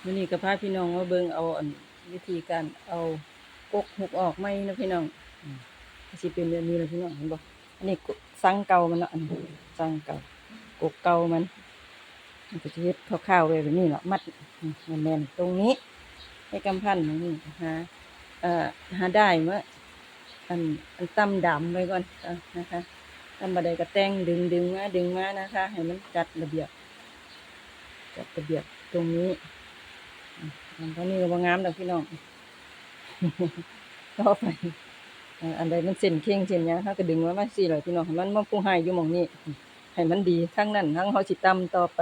ມື້ນີ້ກໍພາພີ່ນ້ອງມາເບິ່ງເອົາ ອັນ ວິທີການເອົາກົກຫຸກອອກໃໝ່ເນາະພີ່ນ້ອງ. ອືມ ກໍຊິເປັນແບບນີ້ແຫຼະພີ່ນ້ອງ ເຫັນບໍ່? ອັນນີ້ສັງເກົ່າມັນເນາະ ອັນນີ້ສັງເກົ່າ ກົກເກົ່າມັນ ມັນກໍຊິເຮັດຄ່າວໆໄວ້ແບບນີ້ເນາະ ມັດ ອືມ ແໜ້ນໆ ຕົງນີ້ ໃຫ້ກຳພັນ ນີ້ ຫາ ເອີ ຫາດ້າຍມາ ອັນ ອັນຕ່ຳດາມໄວ້ກ່ອນ ເອີ ນະຄະ ຕ່ຳບໍ່ໄດ້ກໍແຕ່ງ ດຶງ ດຶງມາ ດຶງມານະຄະ ໃຫ້ມັນຈັດລະບຽບ ຈັດລະບຽບຕົງນີ້ ອືມ ອັນຕົງນີ້ກໍບໍ່ງາມດອກພີ່ນ້ອງ ຕໍ່ໄປ ເອີ ອັນໃດມັນເສັ້ນເຄັ່ງເສັ້ນຫຍັງ ເຮົາກໍດຶງມາ ມາຊີ້ແຫຼະພີ່ນ້ອງ ໃຫ້ມັນມາຜູ້ຮ້າຍຢູ່ໝ່ອງນີ້ ໃຫ້ມັນດີທາງນັ້ນ ທາງເຮົາຊິຕ່ຳຕໍ່ໄປ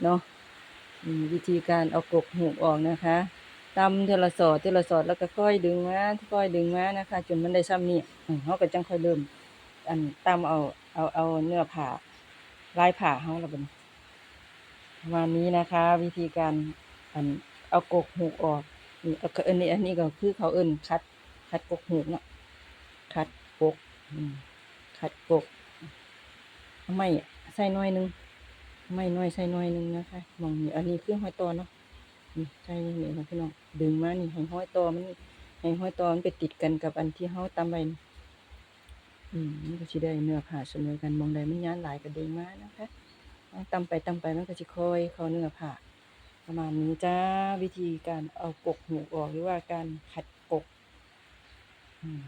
ເນາະ. ອືມ ວິທີການເອົາກົກຫູກອອກນະຄະ ຕ່ຳເທື່ອລະສອດ ເທື່ອລະສອດ ແລ້ວກໍຄ່ອຍດຶງມາ ຄ່ອຍດຶງມານະຄະ ຈົນມັນໄດ້ຊ່ຳນີ້ ອືມ ເຮົາກໍຈັ່ງຄ່ອຍເລີ່ມ ອັນ ຕ່ຳເອົາ ເອົາ ເອົາເນື້ອຜ້າ ລາຍຜ້າເຮົາລະບັດນີ້ ປະມານນີ້ນະຄະ ວິທີການ ອັນ ເອົາກົກຫູກອອກ ນີ້ ເອົາ ອັນນີ້ ອັນນີ້ກໍຄືເຂົາເອີ້ນຂັດ ຂັດກົກຫູກເນາະ ຂັດກົກ ອືມ ຂັດກົກ ເອົາໄມ້ໃສ່ໜ້ອຍໜຶ່ງ ເອົາໄມ້ນ້ອຍໃສ່ໜ້ອຍໜຶ່ງນະຄະ ໝ່ອງນີ້ ອັນນີ້ຄືຮອຍຕໍ່ເນາະ ນີ້ໃສ່ນີ້ນະພີ່ນ້ອງ ດຶງມານີ້ໃຫ້ຮອຍຕໍ່ມັນ ໃຫ້ຮອຍຕໍ່ມັນໄປຕິດກັນກັບອັນທີ່ເຮົາຕ່ຳໄວ້ນີ້ ອືມ ມັນກໍຊິໄດ້ເນື້ອຜ້າສະເໝີກັນ ໝ່ອງໃດມັນຍານຫຼາຍກໍດຶງມານະຄະ ຕ່ຳໄປ ຕ່ຳໄປ ມັນກໍຊິຄ່ອຍເຂົ້າເນື້ອຜ້າ ປະມານນີ້ຈ້າ ວິທີການເອົາກົກຫູກອອກ ຫຼືວ່າການຂັດກົກ ອືມ